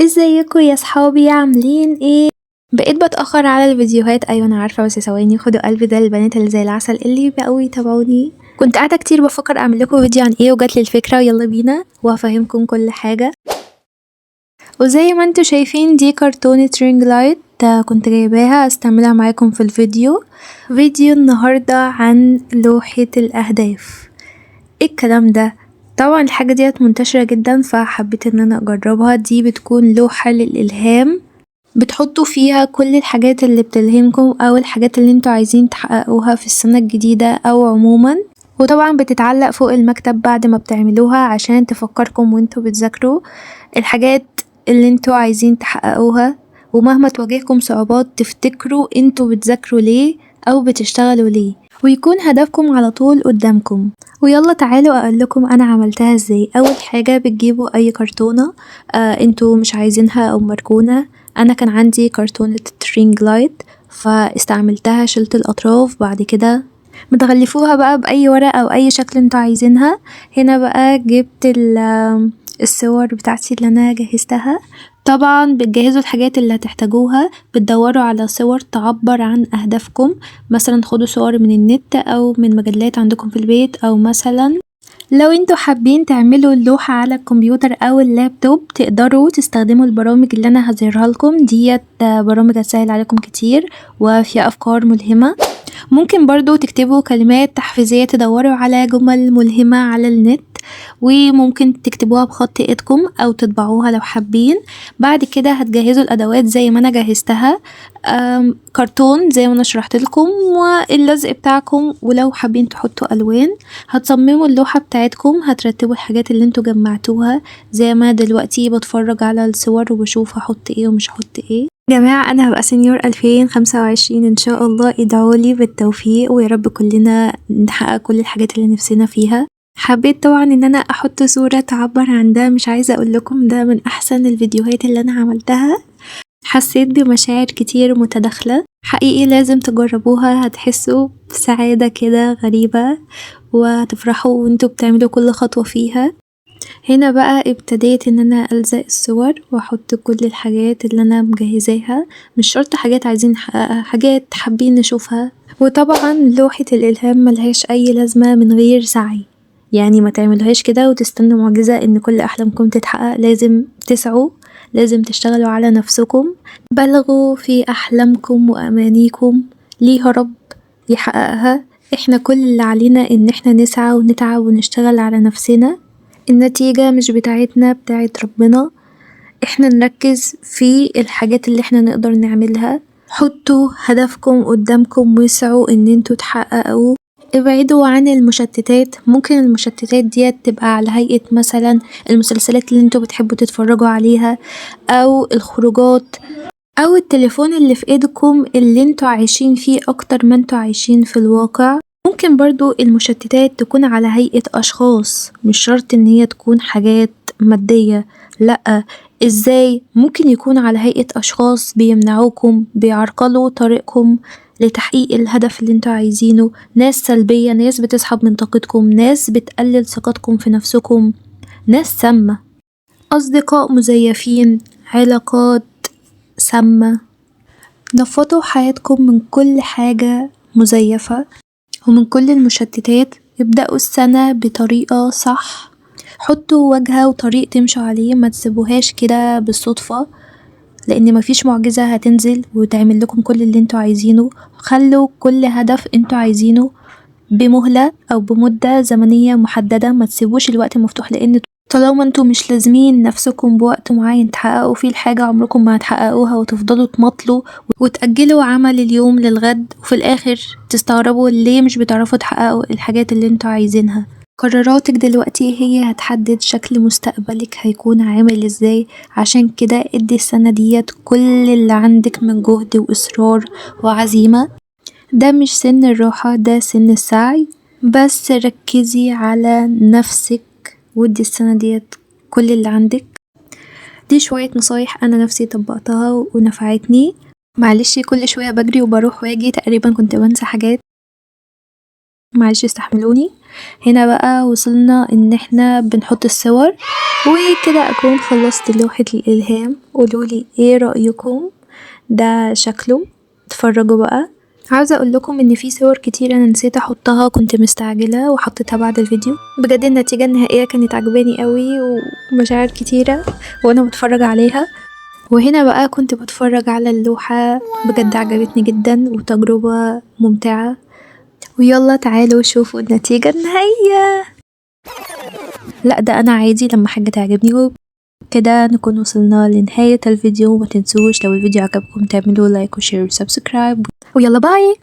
ازيكم يا صحابي؟ عاملين ايه؟ بقيت بتأخر على الفيديوهات، ايوه انا عارفة، بس ثواني خدوا قلبي ده البنات اللي زي العسل اللي بقوا يتابعوني. كنت قاعدة كتير بفكر اعمل لكم فيديو عن ايه، وجات لي الفكرة، يلا بينا وهفهمكم كل حاجة. وزي ما انتوا شايفين دي كرتونة ring light كنت جايباها استعملها معاكم في الفيديو. فيديو النهاردة عن لوحة الأهداف. ايه الكلام ده؟ طبعا الحاجة ديت منتشرة جدا، فحبيت ان انا اجربها. دي بتكون لوحة للإلهام، بتحطوا فيها كل الحاجات اللي بتلهمكم او الحاجات اللي انتوا عايزين تحققوها في السنة الجديدة او عموما، وطبعا بتتعلق فوق المكتب بعد ما بتعملوها عشان تفكركم وانتوا بتذاكروا الحاجات اللي انتوا عايزين تحققوها، ومهما تواجهكم صعوبات تفتكروا انتوا بتذاكروا ليه او بتشتغلوا ليه، ويكون هدفكم على طول قدامكم. ويلا تعالوا اقول لكم انا عملتها ازاي. اول حاجة بتجيبوا اي كرتونة انتوا مش عايزينها او مركونة. انا كان عندي كرتونة ring light فاستعملتها، شلت الاطراف، بعد كده بتغلفوها بقى باي ورق او اي شكل انتوا عايزينها. هنا بقى جبت الصور بتاعتي اللي انا جهزتها. طبعا بتجهزوا الحاجات اللي هتحتاجوها، بتدوروا على صور تعبر عن اهدافكم، مثلا خدوا صور من النت او من مجلات عندكم في البيت، او مثلا لو انتوا حابين تعملوا اللوحة على الكمبيوتر او اللابتوب تقدروا تستخدموا البرامج اللي انا هظهرها لكم ديت. برامج هتسهل عليكم كتير وفيها افكار ملهمة. ممكن برضو تكتبوا كلمات تحفيزية، تدوروا على جمل ملهمة على النت، وممكن تكتبوها بخط ايدكم او تطبعوها لو حابين. بعد كده هتجهزوا الادوات زي ما انا جهزتها، كرتون زي ما انا شرحت لكم، واللزق بتاعكم، ولو حابين تحطوا الوان. هتصمموا اللوحة بتاعتكم، هترتبوا الحاجات اللي انتوا جمعتوها زي ما دلوقتي بتفرج على الصور وبشوف هحط ايه ومش هحط ايه. جماعة انا هبقى senior 2025 ان شاء الله، ادعولي بالتوفيق ويا رب كلنا نحقق كل الحاجات اللي نفسنا فيها. حبيت طبعا ان انا احط صورة تعبر عن ده، مش عايزة اقول لكم ده من احسن الفيديوهات اللي انا عملتها. حسيت بمشاعر كتير متداخلة، حقيقي لازم تجربوها، هتحسوا بسعادة كده غريبة وهتفرحوا وانتوا بتعملوا كل خطوة فيها. هنا بقى ابتديت ان انا الزق الصور واحط كل الحاجات اللي انا مجهزاها، مش شرط حاجات عايزين نحققها، حاجات حابين نشوفها. وطبعا لوحة الالهام ملهاش اي لازمة من غير سعي، يعني ما تعملوهاش كده وتستنوا معجزة ان كل احلامكم تتحقق. لازم تسعوا، لازم تشتغلوا على نفسكم، بلغوا في احلامكم وامانيكم، ليها رب يحققها. احنا كل اللي علينا ان احنا نسعى ونتعب ونشتغل على نفسنا، النتيجة مش بتاعتنا، بتاعت ربنا. احنا نركز في الحاجات اللي احنا نقدر نعملها. حطوا هدفكم قدامكم واسعوا ان انتوا تحققوه. ابعدوا عن المشتتات. ممكن المشتتات ديت تبقى على هيئة مثلا المسلسلات اللي انتوا بتحبوا تتفرجوا عليها، او الخروجات، او التليفون اللي في ايدكم اللي انتوا عايشين فيه اكتر ما انتوا عايشين في الواقع. ممكن برضو المشتتات تكون على هيئة اشخاص، مش شرط ان هي تكون حاجات مادية، لأ. ازاي؟ ممكن يكون على هيئة اشخاص بيمنعوكم، بيعرقلوا طريقكم لتحقيق الهدف اللي انتوا عايزينه، ناس سلبية، ناس بتسحب من طاقتكم، ناس بتقلل ثقتكم في نفسكم، ناس سامة، أصدقاء مزيفين، علاقات سامة. نفضوا حياتكم من كل حاجة مزيفة ومن كل المشتتات. ابدأوا السنة بطريقة صح، حطوا واجهة وطريق تمشوا عليه، ما تسيبوهاش كده بالصدفة، لأن مفيش معجزة هتنزل وتعمل لكم كل اللي انتوا عايزينه. خلوا كل هدف انتوا عايزينه بمهلة أو بمدة زمنية محددة، ما تسيبوش الوقت مفتوح، لأن طالما انتوا مش لازمين نفسكم بوقت معين تحققوا فيه الحاجة عمركم ما هتحققوها، وتفضلوا تماطلوا وتأجلوا عمل اليوم للغد، وفي الآخر تستغربوا ليه مش بتعرفوا تحققوا الحاجات اللي انتوا عايزينها. قراراتك دلوقتي هي هتحدد شكل مستقبلك هيكون عامل ازاي، عشان كده ادي السنة ديت كل اللي عندك من جهد وإصرار وعزيمة. ده مش سن الراحة، ده سن السعي، بس ركزي على نفسك وادي السنة ديت كل اللي عندك. دي شوية نصايح أنا نفسي طبقتها ونفعتني. معلش كل شوية بجري وبروح واجي، تقريبا كنت بنسى حاجات. معلش استحملوني. هنا بقى وصلنا ان احنا بنحط الصور، وكده اكون خلصت لوحة الالهام. قولولي ايه رأيكم؟ ده شكله، اتفرجوا بقى. عاوزة اقول لكم ان في صور كتير انا نسيت احطها، كنت مستعجلة وحطيتها بعد الفيديو. بجد النتيجة النهائية كانت عجباني قوي، ومشاعر كتيرة وانا بتفرج عليها. وهنا بقى كنت بتفرج على اللوحة، بجد عجبتني جدا وتجربة ممتعة. ويلا تعالوا شوفوا النتيجة النهائية. لا ده انا عادي لما حاجة تعجبني. كده نكون وصلنا لنهاية الفيديو. ما تنسوش لو الفيديو عجبكم تعملوا like و share و subscribe، ويلا bye.